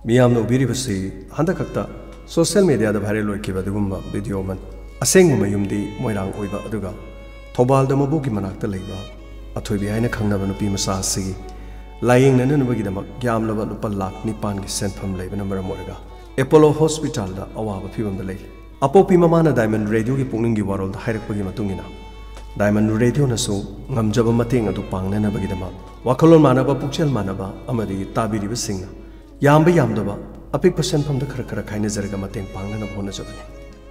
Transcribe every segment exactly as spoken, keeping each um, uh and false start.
ꯃꯤꯌꯥꯝꯅ ꯎꯕꯤꯔꯤꯕꯁꯤ ꯍꯟꯗꯛ ꯈꯛꯇ ꯁꯣꯁꯤꯌꯦꯜ ꯃꯦꯗꯤꯌꯥꯗ ꯚꯥꯏꯔꯦꯜ ꯑꯣꯏꯈꯤꯕ ꯑꯗꯨꯒꯨꯝꯕ ꯚꯤꯗꯤꯑꯣ ꯑꯃꯅꯤ꯫ ꯑꯁꯦꯡꯕ ꯃꯌꯨꯝꯗꯤ ꯃꯣꯏꯔꯥꯡ ꯑꯣꯏꯕ, ꯑꯗꯨꯒ ꯊꯧꯕꯥꯜꯗ ꯃꯕꯣꯛꯀꯤ ꯃꯅꯥꯛꯇ ꯂꯩꯕ ꯑꯊꯣꯏꯕꯤ ꯍꯥꯏꯅ ꯈꯪꯅꯕ ꯅꯨꯄꯤ ꯃꯆꯥ ꯑꯁꯤꯒꯤ ꯂꯥꯌꯦꯡꯅꯅꯕꯒꯤꯗꯃꯛ ꯌꯥꯝꯂꯕ ꯂꯨꯄꯥ ꯂꯥꯈ ꯅꯤꯄꯥꯟꯒꯤ ꯁꯦꯟꯐꯝ ꯂꯩꯕꯅ ꯃꯔꯝ ꯑꯣꯏꯔꯒ ꯑꯦꯄꯣꯂꯣ ꯍꯣꯁꯄꯤꯇꯥꯜꯗ ꯑꯋꯥꯕ ꯐꯤꯕꯝꯗ ꯂꯩꯔꯤ꯫ ꯑꯄꯣꯛꯄꯤ ꯃꯃꯥꯅ ꯗꯥꯏꯃꯟ ꯔꯦꯗꯤꯑꯣꯒꯤ ꯄꯨꯛꯅꯤꯡꯒꯤ ꯋꯥꯔꯣꯜꯗ ꯍꯥꯏꯔꯛꯄꯒꯤ ꯃꯇꯨꯡ ꯏꯟꯅ, ꯗꯥꯏꯃꯟ ꯔꯦꯗꯤꯑꯣꯅꯁꯨ ꯉꯝꯖꯕ ꯃꯇꯦꯡ ꯑꯗꯨ ꯄꯥꯡꯅꯅꯕꯒꯤꯗꯃꯛ ꯋꯥꯈꯜꯂꯣꯟ ꯃꯥꯟꯅꯕ, ꯄꯨꯛꯆꯦꯜ ꯃꯥꯟꯅꯕ ꯑꯃꯗꯤ ꯇꯥꯕꯤꯔꯤꯕꯁꯤꯡꯅ ꯌꯥꯝꯕ ꯌꯥꯝꯗꯕ ꯑꯄꯤꯛꯄ ꯁꯦꯟꯐꯝꯗ ꯈꯔ ꯈꯔ ꯈꯥꯏꯅꯖꯔꯒ ꯃꯇꯦꯡ ꯄꯥꯡꯅꯅꯕ ꯍꯣꯠꯅꯖꯕꯅꯤ꯫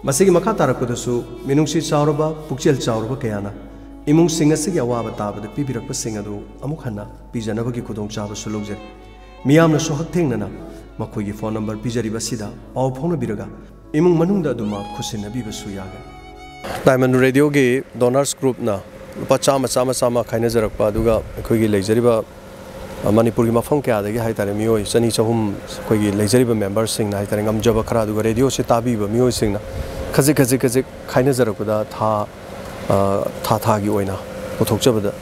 ꯃꯁꯤꯒꯤ ꯃꯈꯥ ꯇꯥꯔꯛꯄꯗꯁꯨ ꯃꯤꯅꯨꯡꯁꯤ ꯆꯥꯎꯔꯕ, ꯄꯨꯛꯆꯦꯜ ꯆꯥꯎꯔꯕ ꯀꯌꯥꯅ ꯏꯃꯨꯡꯁꯤꯡ ꯑꯁꯤꯒꯤ ꯑꯋꯥꯕ ꯇꯥꯕꯗ ꯄꯤꯕꯤꯔꯛꯄꯁꯤꯡ ꯑꯗꯨ ꯑꯃꯨꯛ ꯍꯟꯅ ꯄꯤꯖꯅꯕꯒꯤ ꯈꯨꯗꯣꯡꯆꯥꯕꯁꯨ ꯂꯧꯖꯔꯤ꯫ ꯃꯤꯌꯥꯝꯅꯁꯨ ꯍꯛꯊꯦꯡꯅꯅ ꯃꯈꯣꯏꯒꯤ ꯐꯣꯟ ꯅꯝꯕꯔ ꯄꯤꯖꯔꯤꯕ ꯑꯁꯤꯗ ꯄꯥꯎ ꯐꯥꯎꯅꯕꯤꯔꯒ ꯏꯃꯨꯡ ꯃꯅꯨꯡꯗ ꯑꯗꯨꯃꯛ ꯈꯨꯠꯁꯤꯟꯅꯕꯤꯕꯁꯨ ꯌꯥꯒꯅꯤ꯫ ꯗꯥꯏꯃꯟ ꯔꯦꯗꯤꯑꯣꯒꯤ ꯗꯣꯅꯔꯁ ꯒ꯭ꯔꯨꯞꯅ ꯂꯨꯄꯥ ꯆꯥꯝꯃ, ꯆꯥꯝꯃ, ꯆꯥꯝꯃ ꯈꯥꯏꯅꯖꯔꯛꯄ, ꯑꯗꯨꯒ ꯑꯩꯈꯣꯏꯒꯤ ꯂꯩꯖꯔꯤꯕ, ꯑ, ꯃꯅꯤꯄꯨꯔꯒꯤ ꯃꯐꯝ ꯀꯌꯥꯗꯒꯤ ꯍꯥꯏ ꯇꯥꯔꯦ, ꯃꯤꯑꯣꯏ ꯆꯅꯤ, ꯆꯍꯨꯝ ꯑꯩꯈꯣꯏꯒꯤ ꯂꯩꯖꯔꯤꯕ ꯃꯦꯝꯕꯔꯁꯤꯡꯅ ꯍꯥꯏ ꯇꯥꯔꯦ, ꯉꯝꯖꯕ ꯈꯔ, ꯑꯗꯨꯒ ꯔꯦꯗꯤꯑꯣꯁꯦ ꯇꯥꯕꯤꯕ ꯃꯤꯑꯣꯏꯁꯤꯡꯅ ꯈꯖꯤꯛ ꯈꯖꯤꯛ ꯈꯖꯤꯛ ꯈꯥꯏꯅꯖꯔꯛꯄꯗ ꯊꯥ, ꯑ, ꯊꯥ ꯊꯥꯒꯤ ꯑꯣꯏꯅ ꯄꯨꯊꯣꯛꯆꯕꯗ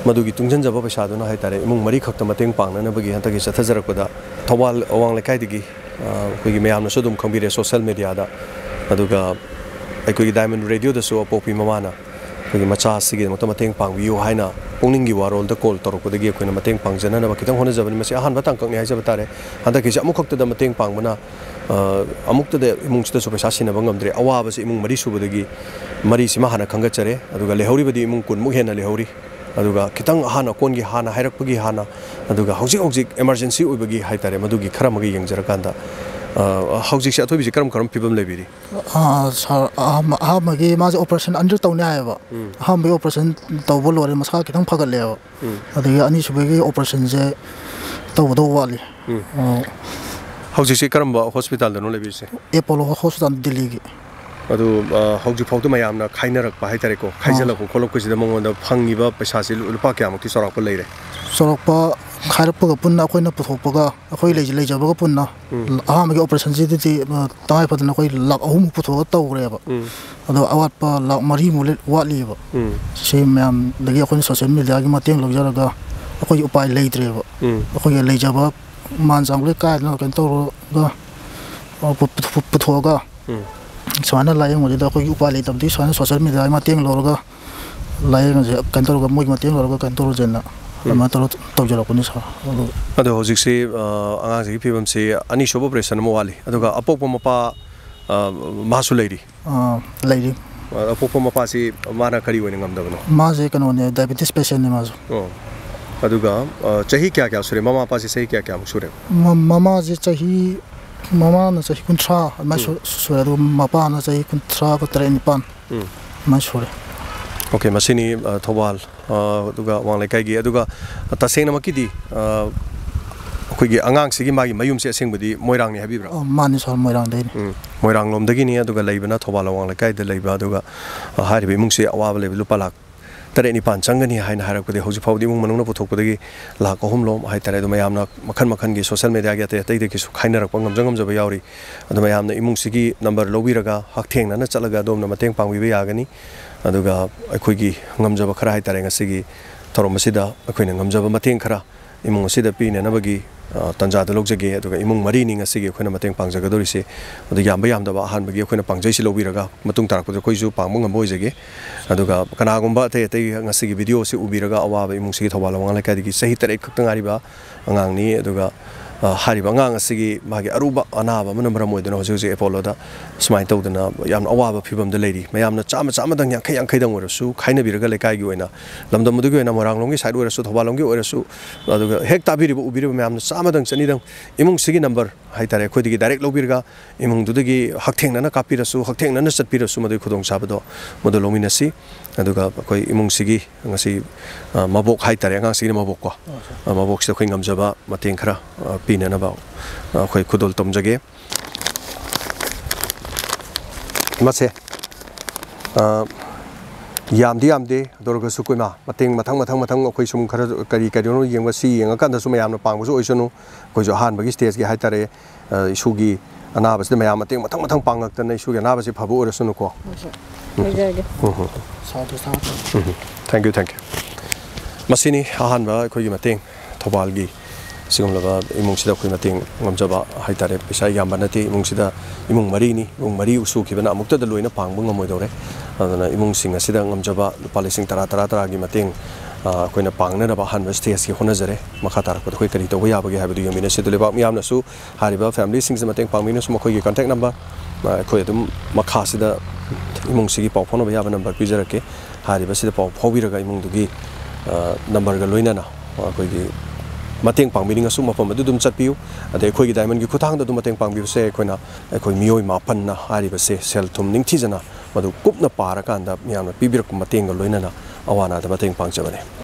ꯃꯗꯨꯒꯤ ꯇꯨꯡꯁꯤꯟꯖꯕ ꯄꯩꯁꯥꯗꯨꯅ ꯍꯥꯏ ꯇꯥꯔꯦ, ꯏꯃꯨꯡ ꯃꯔꯤ ꯈꯛꯇ ꯃꯇꯦꯡ ꯄꯥꯡꯅꯅꯕꯒꯤ ꯍꯟꯗꯛꯀꯤ ꯆꯠꯊꯖꯔꯛꯄꯗ ꯊꯧꯕꯥꯜ ꯑꯋꯥꯡ ꯂꯩꯀꯥꯏꯗꯒꯤ, ꯑ, ꯑꯩꯈꯣꯏꯒꯤ ꯃꯌꯥꯝꯅꯁꯨ ꯑꯗꯨꯝ ꯈꯪꯕꯤꯔꯦ ꯁꯣꯁꯤꯌꯦꯜ ꯃꯦꯗꯤꯌꯥꯗ, ꯑꯗꯨꯒ ꯑꯩꯈꯣꯏꯒꯤ ꯗꯥꯏꯃꯟ ꯔꯦꯗꯤꯑꯣꯗꯁꯨ ꯑꯄꯣꯛꯄꯤ ꯃꯃꯥꯅ ꯑꯩꯈꯣꯏꯒꯤ ꯃꯆꯥ ꯑꯁꯤꯒꯤꯗꯃꯛꯇ ꯃꯇꯦꯡ ꯄꯥꯡꯕꯤꯌꯨ ꯍꯥꯏꯅ ꯄꯨꯛꯅꯤꯡꯒꯤ ꯋꯥꯔꯣꯜꯗ ꯀꯣꯜ ꯇꯧꯔꯛꯄꯗꯒꯤ ꯑꯩꯈꯣꯏꯅ ꯃꯇꯦꯡ ꯄꯥꯡꯖꯅꯅꯕ ꯈꯤꯇꯪ ꯍꯣꯠꯅꯖꯕꯅꯤ꯫ ꯃꯁꯤ ꯑꯍꯥꯟꯕ ꯇꯥꯡꯀꯛꯅꯤ ꯍꯥꯏꯖꯕ ꯇꯥꯔꯦ꯫ ꯍꯟꯗꯛꯀꯤꯁꯤ ꯑꯃꯨꯛꯈꯛꯇꯗ ꯃꯇꯦꯡ ꯄꯥꯡꯕꯅ, ꯑ, ꯑꯃꯨꯛꯇꯗ ꯏꯃꯨꯡꯁꯤꯗꯁꯨ ꯄꯩꯁꯥ ꯁꯤꯟꯅꯕ ꯉꯝꯗ꯭ꯔꯦ꯫ ꯑꯋꯥꯕꯁꯤ ꯏꯃꯨꯡ ꯃꯔꯤ ꯁꯨꯕꯗꯒꯤ, ꯃꯔꯤꯁꯤꯃ ꯍꯥꯟꯅ ꯈꯪꯒꯠꯆꯔꯦ, ꯑꯗꯨꯒ ꯂꯩꯍꯧꯔꯤꯕꯗꯤ ꯏꯃꯨꯡ ꯀꯨꯟꯃꯨꯛ ꯍꯦꯟꯅ ꯂꯩꯍꯧꯔꯤ꯫ ꯑꯗꯨꯒ ꯈꯤꯇꯪ ꯑꯍꯥꯟꯅ ꯑꯀꯣꯟꯒꯤ ꯍꯥꯟꯅ ꯍꯥꯏꯔꯛꯄꯒꯤ ꯍꯥꯟꯅ, ꯑꯗꯨꯒ ꯍꯧꯖꯤꯛ ꯍꯧꯖꯤꯛ ꯏꯃꯥꯔꯖꯦꯟꯁꯤ ꯑꯣꯏꯕꯒꯤ ꯍꯥꯏ ꯇꯥꯔꯦ, ꯃꯗꯨꯒꯤ ꯈꯔ ꯑꯃꯒ ꯌꯦꯡꯖꯔꯀꯥꯟꯗ, ꯑ, ꯍꯧꯖꯤꯛꯁꯦ ꯑꯊꯣꯏꯕꯤꯁꯦ ꯀꯔꯝ ꯀꯔꯝ ꯐꯤꯕꯝ ꯂꯩꯕꯤꯔꯤ? ꯑꯥ, ꯁꯥꯔ, ꯑꯍꯥꯟꯕ, ꯑꯍꯥꯟꯕꯒꯤ ꯃꯥꯁꯦ ꯑꯣꯄꯔꯦꯁꯟ ꯑꯟꯗꯔ ꯇꯧꯅꯤ ꯍꯥꯏꯌꯦꯕ꯫ ꯎꯝ꯫ ꯑꯍꯥꯟꯕꯒꯤ ꯑꯣꯄꯔꯦꯁꯟ ꯇꯧꯕ ꯂꯣꯏꯔꯦ, ꯃꯁꯥ ꯈꯤꯇꯪ ꯐꯒꯠꯂꯦꯕ꯫ ꯎꯝ꯫ ꯑꯗꯒꯤ ꯑꯅꯤꯁꯨꯕꯒꯤ ꯑꯣꯄꯔꯦꯁꯟꯁꯦ ꯇꯧꯒꯗꯧꯕ ꯋꯥꯠꯂꯤ꯫ ꯎꯝ꯫ ꯑꯣ꯫ ꯍꯧꯖꯤꯛꯁꯤ ꯀꯔꯝꯕ ꯍꯣꯁꯄꯤꯇꯥꯜꯗꯅꯣ ꯂꯩꯕꯤꯔꯤꯁꯦ? ꯑꯦꯄꯣꯂꯣ ꯍꯣꯁꯄꯤꯇꯥꯜ ꯗꯤꯜꯂꯤꯒꯤ꯫ ꯑꯗꯨ, ꯑ, ꯍꯧꯖꯤꯛ ꯐꯥꯎꯗ ꯃꯌꯥꯝꯅ ꯈꯥꯏꯅꯔꯛꯄ ꯍꯥꯏ ꯇꯥꯔꯦꯀꯣ, ꯑꯥ꯫ ꯈꯥꯏꯖꯤꯜꯂꯛꯄ ꯈꯣꯠꯂꯛꯄꯁꯤꯗ ꯃꯉꯣꯟꯗ ꯐꯪꯉꯤꯕ ꯄꯩꯁꯥꯁꯤ ꯂꯨ-, ꯂꯨꯄꯥ ꯀꯌꯥꯃꯨꯛꯇꯤ ꯆꯥꯎꯔꯥꯛꯄ ꯂꯩꯔꯦ? ꯆꯥꯎꯔꯥꯛꯄ ꯈꯥꯏꯔꯛꯄꯒ ꯄꯨꯟꯅ ꯑꯩꯈꯣꯏꯅ ꯄꯨꯊꯣꯛꯄꯒ, ꯑꯩꯈꯣꯏ ꯂꯩꯖ-, ꯂꯩꯖꯕꯒ ꯄꯨꯟꯅ ꯎꯝ꯫ ꯑꯍꯥꯟꯕꯒꯤ ꯑꯣꯄꯔꯦꯁꯟꯁꯤꯗꯗꯤ, ꯑ, ꯇꯉꯥꯏ ꯐꯗꯅ ꯑꯩꯈꯣꯏ ꯂꯥꯈ ꯑꯍꯨꯝꯃꯨꯛ ꯄꯨꯊꯣꯛꯑꯒ ꯇꯧꯈ꯭ꯔꯦꯕ꯫ ꯎꯝ꯫ ꯑꯗꯣ ꯑꯋꯥꯠꯄ ꯂꯥꯈ ꯃꯔꯤꯃꯨꯛ ꯂꯩ-, ꯋꯥꯠꯂꯤꯕ꯫ ꯎꯝ꯫ ꯁꯤ ꯃꯌꯥꯝꯗꯒꯤ ꯑꯩꯈꯣꯏꯅ ꯁꯣꯁꯤꯌꯦꯜ ꯃꯦꯗꯤꯌꯥꯒꯤ ꯃꯇꯦꯡ ꯂꯧꯖꯔꯒ ꯑꯩꯈꯣꯏꯒꯤ ꯎꯄꯥꯏ ꯂꯩꯇ꯭ꯔꯦꯕ꯫ ꯎꯝ꯫ ꯑꯩꯈꯣꯏꯒꯤ ꯂꯩꯖꯕ ꯃꯥꯟ ꯆꯥꯡ ꯂꯣꯏ ꯀꯥꯏꯗꯅ ꯀꯩꯅꯣ ꯇꯧꯔꯒ, ꯑ, ꯄꯨ-, ꯄꯨ-, ꯄꯨꯊꯣꯛꯑꯒ, ꯎꯝ꯫ ꯁꯨꯃꯥꯏꯅ ꯂꯥꯏꯌꯦꯡꯕꯁꯤꯗ ꯑꯩꯈꯣꯏꯒꯤ ꯎꯄꯥꯏ ꯂꯩꯇꯕꯗꯒꯤ ꯁꯨꯃꯥꯏꯅ social mediaꯒꯤ ꯃꯇꯦꯡ ꯂꯧꯔꯒ ꯂꯥꯏꯌꯦꯡꯉꯁꯦ, ꯀꯩꯅꯣ ꯇꯧꯔꯒ, ꯃꯣꯏꯒꯤ ꯃꯇꯦꯡ ꯂꯧꯔꯒ ꯀꯩꯅꯣ ꯇꯧꯔꯁꯦꯅ ꯎꯝ꯫ ꯑꯗꯨꯃꯥꯏꯅ ꯇꯧꯔ ꯇꯧꯖꯔꯛꯄꯅꯤ, ꯁꯥꯔ꯫ ꯑꯗꯨ ꯑꯗꯣ ꯍꯧꯖꯤꯛꯁꯤ, ꯑ, ꯑꯉꯥꯡꯁꯤꯒꯤ ꯐꯤꯕꯝꯁꯤ ꯑꯅꯤꯁꯨꯕ operation ꯑꯃ ꯋꯥꯠꯂꯤ, ꯑꯗꯨꯒ ꯑꯄꯣꯛꯄ ꯃꯄꯥ, ꯑ, ꯃꯥꯁꯨ ꯂꯩꯔꯤ꯫ ꯑꯥ, ꯂꯩꯔꯤ꯫ ꯑ, ꯑꯄꯣꯛꯄ ꯃꯄꯥꯁꯤ ꯃꯥꯅ ꯀꯔꯤ ꯑꯣꯏꯅ ꯉꯝꯗꯕꯅꯣ? ꯃꯥꯁꯦ ꯀꯩꯅꯣꯅꯦ, diabetes patientꯅꯦ ꯃꯥꯁꯨ꯫ ꯑꯣ꯫ ꯑꯗꯨꯒ, ꯑ, ꯆꯍꯤ ꯀꯌꯥ ꯀꯌꯥ ꯁꯨꯔꯦ? ꯃꯃꯥ ꯃꯄꯥꯁꯤ ꯆꯍꯤ ꯀꯌꯥ ꯀꯌꯥꯃꯨꯛ ꯁꯨꯔꯦ? ꯃ-, ꯃꯃꯥꯁꯦ ꯆꯍꯤ, ꯃꯃꯥꯅ ꯆꯍꯤ ꯀꯨꯟꯊ꯭ꯔꯥ ꯑꯗꯨꯃꯥꯏꯅ ꯎꯝ꯫ ꯁꯨ-, ꯁꯨꯔꯦ, ꯑꯗꯨꯒ ꯃꯄꯥꯅ ꯆꯍꯤ ꯀꯨꯟꯊ꯭ꯔꯥꯒ ꯇꯔꯦꯠ ꯅꯤꯄꯥꯟ ꯎꯝ꯫ ꯑꯗꯨꯃꯥꯏꯅ ꯁꯨꯔꯦ꯫ OK, ꯃꯁꯤꯅꯤ, ꯑ, ꯊꯧꯕꯥꯜ, ꯑ, ꯑꯗꯨꯒ ꯋꯥꯡ ꯂꯩꯀꯥꯏꯒꯤ, ꯑꯗꯨꯒ ꯇꯁꯦꯡꯅꯃꯛꯀꯤꯗꯤ, ꯑ, ꯑꯩꯈꯣꯏꯒꯤ ꯑꯉꯥꯡꯁꯤꯒꯤ ꯃꯥꯒꯤ ꯃꯌꯨꯝꯁꯦ ꯑꯁꯦꯡꯕꯗꯤ ꯃꯣꯏꯔꯥꯡꯅꯤ ꯍꯥꯏꯕꯤꯕ꯭ꯔꯥ? ꯑ, ꯃꯥꯅꯤ, ꯁꯥꯔ, ꯃꯣꯏꯔꯥꯡꯗꯩꯅꯤ꯫ ꯎꯝ, ꯃꯣꯏꯔꯥꯡ ꯂꯣꯝꯗꯒꯤꯅꯤ, ꯑꯗꯨꯒ ꯂꯩꯕꯅ ꯊꯧꯕꯥꯜ ꯑꯋꯥꯡ ꯂꯩꯀꯥꯏꯗ ꯂꯩꯕ, ꯑꯗꯨꯒ, ꯑ, ꯍꯥꯏꯔꯤꯕ ꯏꯃꯨꯡꯁꯤ ꯑꯋꯥꯕ ꯂꯩꯕ ꯂꯨꯄꯥ ꯂꯥꯈ ꯇꯔꯦꯠ ꯅꯤꯄꯥꯟ ꯆꯪꯒꯅꯤ ꯍꯥꯏꯅ ꯍꯥꯏꯔꯛꯄꯗꯒꯤ ꯍꯧꯖꯤꯛ ꯐꯥꯎꯕꯗꯤ ꯏꯃꯨꯡ ꯃꯅꯨꯡꯅ ꯄꯨꯊꯣꯛꯄꯗꯒꯤ ꯂꯥꯈ ꯑꯍꯨꯝ ꯂꯣꯝ ꯍꯥꯏꯇꯥꯔꯦ꯫ ꯑꯗꯨ ꯃꯌꯥꯝꯅ ꯃꯈꯜ ꯃꯈꯜꯒꯤ social mediaꯒꯤ ꯑꯇꯩ ꯑꯇꯩꯗꯒꯤꯁꯨ ꯈꯥꯏꯅꯔꯛꯄ ꯉꯝꯖ ꯉꯝꯖꯕ ꯌꯥꯎꯔꯤ꯫ ꯑꯗꯨ ꯃꯌꯥꯝꯅ ꯏꯃꯨꯡꯁꯤꯒꯤ number ꯂꯧꯕꯤꯔꯒ ꯍꯛꯊꯦꯡꯅꯅ ꯆꯠꯂꯒ ꯑꯗꯣꯝꯅ ꯃꯇꯦꯡ ꯄꯥꯡꯕꯤꯕ ꯌꯥꯒꯅꯤ꯫ ꯑꯗꯨꯒ ꯑꯩꯈꯣꯏꯒꯤ ꯉꯝꯖꯕ ꯈꯔ ꯍꯥꯏꯇꯥꯔꯦ, ꯉꯁꯤꯒꯤ ꯊꯧꯔꯝ ꯑꯁꯤꯗ ꯑꯩꯈꯣꯏꯅ ꯉꯝꯖꯕ ꯃꯇꯦꯡ ꯈꯔ ꯏꯃꯨꯡ ꯑꯁꯤꯗ ꯄꯤꯅꯅꯕꯒꯤ, ꯑ, ꯇꯥꯟꯖꯥꯗꯨ ꯂꯧꯖꯒꯦ꯫ ꯑꯗꯨꯒ ꯏꯃꯨꯡ ꯃꯔꯤꯅꯤ ꯉꯁꯤꯒꯤ ꯑꯩꯈꯣꯏꯅ ꯃꯇꯦꯡ ꯄꯥꯡꯖꯒꯗꯧꯔꯤꯁꯦ꯫ ꯑꯗꯨ ꯌꯥꯝꯕ ꯌꯥꯝꯗꯕ ꯑꯍꯥꯟꯕꯒꯤ ꯑꯩꯈꯣꯏꯅ ꯄꯥꯡꯖꯩꯁꯤ ꯂꯧꯕꯤꯔꯒ ꯃꯇꯨꯡ ꯇꯥꯔꯛꯄꯗ ꯑꯩꯈꯣꯏꯁꯨ ꯄꯥꯡꯕ ꯉꯝꯕ ꯑꯣꯏꯖꯒꯦ꯫ ꯑꯗꯨꯒ ꯀꯅꯥꯒꯨꯝꯕ ꯑꯇꯩ ꯑꯇꯩ ꯉꯁꯤꯒꯤ video ꯑꯁꯤ ꯎꯕꯤꯔꯒ ꯑꯋꯥꯕ ꯏꯃꯨꯡꯁꯤꯒꯤ ꯊꯧꯕꯥꯜ ꯂꯋꯥꯡ ꯂꯩꯀꯥꯏꯗꯒꯤ ꯆꯍꯤ ꯇꯔꯦꯠ ꯈꯛꯇ ꯉꯥꯏꯔꯤꯕ ꯑꯉꯥꯡꯅꯤ꯫ ꯑꯗꯨꯒ, ꯑ, ꯍꯥꯏꯔꯤꯕ ꯑꯉꯥꯡ ꯑꯁꯤꯒꯤ ꯃꯥꯒꯤ ꯑꯔꯨꯕ ꯑꯅꯥꯕ ꯑꯃꯅ ꯃꯔꯝ ꯑꯣꯏꯗꯨꯅ ꯍꯧꯖꯤꯛ ꯍꯧꯖꯤꯛ ꯑꯦꯄꯣꯂꯣꯗ ꯁꯨꯃꯥꯏꯅ ꯇꯧꯗꯅ ꯌꯥꯝꯅ ꯑꯋꯥꯕ ꯐꯤꯕꯝꯗ ꯂꯩꯔꯤ꯫ ꯃꯌꯥꯝꯅ ꯆꯥꯝꯃ, ꯆꯥꯝꯃꯗꯪ, ꯌꯥꯡꯈꯩ, ꯌꯥꯡꯈꯩꯗꯪ ꯑꯣꯏꯔꯁꯨ ꯈꯥꯏꯅꯕꯤꯔꯒ ꯂꯩꯀꯥꯏꯒꯤ ꯑꯣꯏꯅ, ꯂꯝꯗꯝ ꯑꯗꯨꯒꯤ ꯑꯣꯏꯅ, ꯃꯣꯏꯔꯥꯡꯂꯣꯝꯒꯤ side ꯑꯣꯏꯔꯁꯨ, ꯊꯧꯕꯥꯜꯂꯣꯝꯒꯤ ꯑꯣꯏꯔꯁꯨ, ꯑꯗꯨꯒ ꯍꯦꯛ ꯇꯥꯕꯤꯔꯤꯕ, ꯎꯕꯤꯔꯤꯕ ꯃꯌꯥꯝꯅ ꯆꯥꯝꯃꯗꯪ, ꯆꯅꯤꯗꯪ ꯏꯃꯨꯡꯁꯤꯒꯤ number ꯍꯥꯏꯇꯥꯔꯦ, ꯑꯩꯈꯣꯏꯗꯒꯤ direct ꯂꯧꯕꯤꯔꯒ ꯏꯃꯨꯡꯗꯨꯗꯒꯤ ꯍꯛꯊꯦꯡꯅꯅ ꯀꯥꯞꯄꯤꯔꯁꯨ, ꯍꯛꯊꯦꯡꯅꯅ ꯆꯠꯄꯤꯔꯁꯨ, ꯃꯗꯨꯒꯤ ꯈꯨꯗꯣꯡꯆꯥꯕꯗꯣ ꯃꯗꯨ ꯂꯧꯃꯤꯟꯅꯁꯤ꯫ ꯑꯗꯨꯒ ꯑꯩꯈꯣꯏ ꯏꯃꯨꯡꯁꯤꯒꯤ ꯉꯁꯤ, ꯑ, ꯃꯕꯣꯛ ꯍꯥꯏꯇꯥꯔꯦ, ꯑꯉꯥꯡꯁꯤꯒꯤꯅ ꯃꯕꯣꯛꯀꯣ, ꯑ, ꯃꯕꯣꯛꯁꯤꯗ ꯑꯩꯈꯣꯏ ꯉꯝꯖꯕ ꯃꯇꯦꯡ ꯈꯔ, ꯑ, ꯄꯤꯅꯅꯕ, ꯑ, ꯑꯩꯈꯣꯏ ꯈꯨꯗꯣꯜ ꯇꯝꯖꯒꯦ꯫ ꯃꯁꯦ, ꯑ, ꯌꯥꯝꯗꯤ ꯌꯥꯝꯗꯦ, ꯑꯗꯨ ꯑꯣꯏꯔꯒꯁꯨ ꯑꯩꯈꯣꯏ ꯃꯥ ꯃꯇꯦꯡ ꯃꯊꯪ, ꯃꯊꯪ, ꯃꯊꯪ ꯑꯩꯈꯣꯏ ꯁꯨꯝ ꯈꯔ ꯀꯔꯤ ꯀꯔꯤꯅꯣ ꯌꯦꯡꯕ, ꯁꯤ ꯌꯦꯡꯉꯀꯥꯟꯗꯁꯨ ꯃꯌꯥꯝꯅ ꯄꯥꯡꯕꯁꯨ ꯑꯣꯏꯁꯅꯨ꯫ ꯑꯩꯈꯣꯏꯁꯨ ꯑꯍꯥꯟꯕꯒꯤ stageꯀꯤ ꯍꯥꯏꯇꯥꯔꯦ, ꯑ, ꯏꯁꯨꯒꯤ ꯑꯅꯥꯕꯁꯤꯗ ꯃꯌꯥꯝ ꯃꯇꯦꯡ ꯃꯊꯪ ꯃꯊꯪ ꯄꯥꯡꯉꯛꯇꯅ ꯏꯁꯨꯒꯤ ꯑꯅꯥꯕꯁꯤ ꯐꯕ ꯑꯣꯏꯔꯁꯅꯨꯀꯣ꯫ ꯍꯣꯏ, ꯁꯥꯔ꯫ ꯂꯩꯖꯔꯒꯦ꯫ ꯎꯝ, ꯎꯝ꯫ ꯁꯥꯗꯨ ꯁꯥꯗꯨ꯫ ꯎꯝ, ꯎꯝ꯫ Thank you, thank you꯫ ꯃꯁꯤꯅꯤ ꯑꯍꯥꯟꯕ ꯑꯩꯈꯣꯏꯒꯤ ꯃꯇꯦꯡ ꯊꯧꯕꯥꯜꯒꯤ ꯁꯤꯒꯨꯝꯂꯕ ꯏꯃꯨꯡꯁꯤꯗ ꯑꯩꯈꯣꯏ ꯃꯇꯦꯡ ꯉꯝꯖꯕ ꯍꯥꯏꯇꯥꯔꯦ, ꯄꯩꯁꯥ ꯌꯥꯝꯕ ꯅꯠꯇꯦ꯫ ꯏꯃꯨꯡꯁꯤꯗ, ꯏꯃꯨꯡ ꯃꯔꯤꯅꯤ, ꯏꯃꯨꯡ ꯃꯔꯤ ꯁꯨꯈꯤꯕꯅ ꯑꯃꯨꯛꯇꯗ ꯂꯣꯏꯅ ꯄꯥꯡꯕ ꯉꯝꯃꯣꯏꯗꯧꯔꯦ꯫ ꯑꯗꯨꯅ ꯏꯃꯨꯡꯁꯤꯡ ꯑꯁꯤꯗ ꯉꯝꯖꯕ ꯂꯨꯄꯥ ꯂꯤꯁꯤꯡ ꯇꯔꯥ, ꯇꯔꯥ, ꯇꯔꯥꯒꯤ ꯃꯇꯦꯡ, ꯑ, ꯑꯩꯈꯣꯏꯅ ꯄꯥꯡꯅꯅꯕ ꯑꯍꯥꯟꯕ ꯁ꯭ꯇꯦꯖꯀꯤ ꯍꯣꯠꯅꯖꯔꯦ꯫ ꯃꯈꯥ ꯇꯥꯔꯛꯄꯗ ꯑꯩꯈꯣꯏ ꯀꯔꯤ ꯇꯧꯕ ꯌꯥꯕꯒꯦ ꯍꯥꯏꯕꯗꯨ ꯌꯦꯡꯃꯤꯟꯅꯁꯤ꯫ ꯑꯗꯨ ꯂꯩꯕꯥꯛ ꯃꯤꯌꯥꯝꯅꯁꯨ ꯍꯥꯏꯔꯤꯕ ꯐꯦꯃꯤꯂꯤꯁꯤꯡꯁꯤ ꯃꯇꯦꯡ ꯄꯥꯡꯕꯤꯅꯁꯨ ꯃꯈꯣꯏꯒꯤ ꯀꯟꯇꯦꯛ ꯅꯝꯕꯔ, ꯑ, ꯑꯩꯈꯣꯏ ꯑꯗꯨꯝ ꯃꯈꯥꯁꯤꯗ ꯏꯃꯨꯡꯁꯤꯒꯤ ꯄꯥꯎ ꯐꯥꯎꯅꯕ ꯌꯥꯕ ꯅꯝꯕꯔ ꯄꯤꯖꯔꯛꯀꯦ꯫ ꯍꯥꯏꯔꯤꯕꯁꯤꯗ ꯄꯥꯎ ꯐꯥꯎꯕꯤꯔꯒ ꯏꯃꯨꯡꯗꯨꯒꯤ, ꯑ, ꯅꯝꯕꯔꯒ ꯂꯣꯏꯅꯅ ꯑꯩꯈꯣꯏꯒꯤ ꯃꯇꯦꯡ ꯄꯥꯡꯕꯤꯅꯤꯡꯉꯁꯨ ꯃꯐꯝ ꯑꯗꯨ ꯑꯗꯨꯝ ꯆꯠꯄꯤꯌꯨ꯫ ꯑꯗꯩ ꯑꯩꯈꯣꯏꯒꯤ ꯗꯥꯏꯃꯟꯒꯤ ꯈꯨꯠꯊꯥꯡꯗ ꯑꯗꯨꯝ ꯃꯇꯦꯡ ꯄꯥꯡꯕꯤꯕꯁꯦ ꯑꯩꯈꯣꯏꯅ, ꯑꯩꯈꯣꯏ ꯃꯤꯑꯣꯏ ꯃꯥꯄꯟꯅ ꯍꯥꯏꯔꯤꯕꯁꯦ ꯁꯦꯜ ꯊꯨꯝ ꯅꯤꯡꯊꯤꯖꯅ ꯃꯗꯨ ꯀꯨꯞꯅ ꯄꯥꯔꯀꯥꯟꯗ ꯃꯤꯌꯥꯝꯅ ꯄꯤꯕꯤꯔꯛꯄ ꯃꯇꯦꯡꯒ ꯂꯣꯏꯅꯅ ꯑꯋꯥ ꯑꯅꯥꯗ ꯃꯇꯦꯡ ꯄꯥꯡꯖꯕꯅꯤ꯫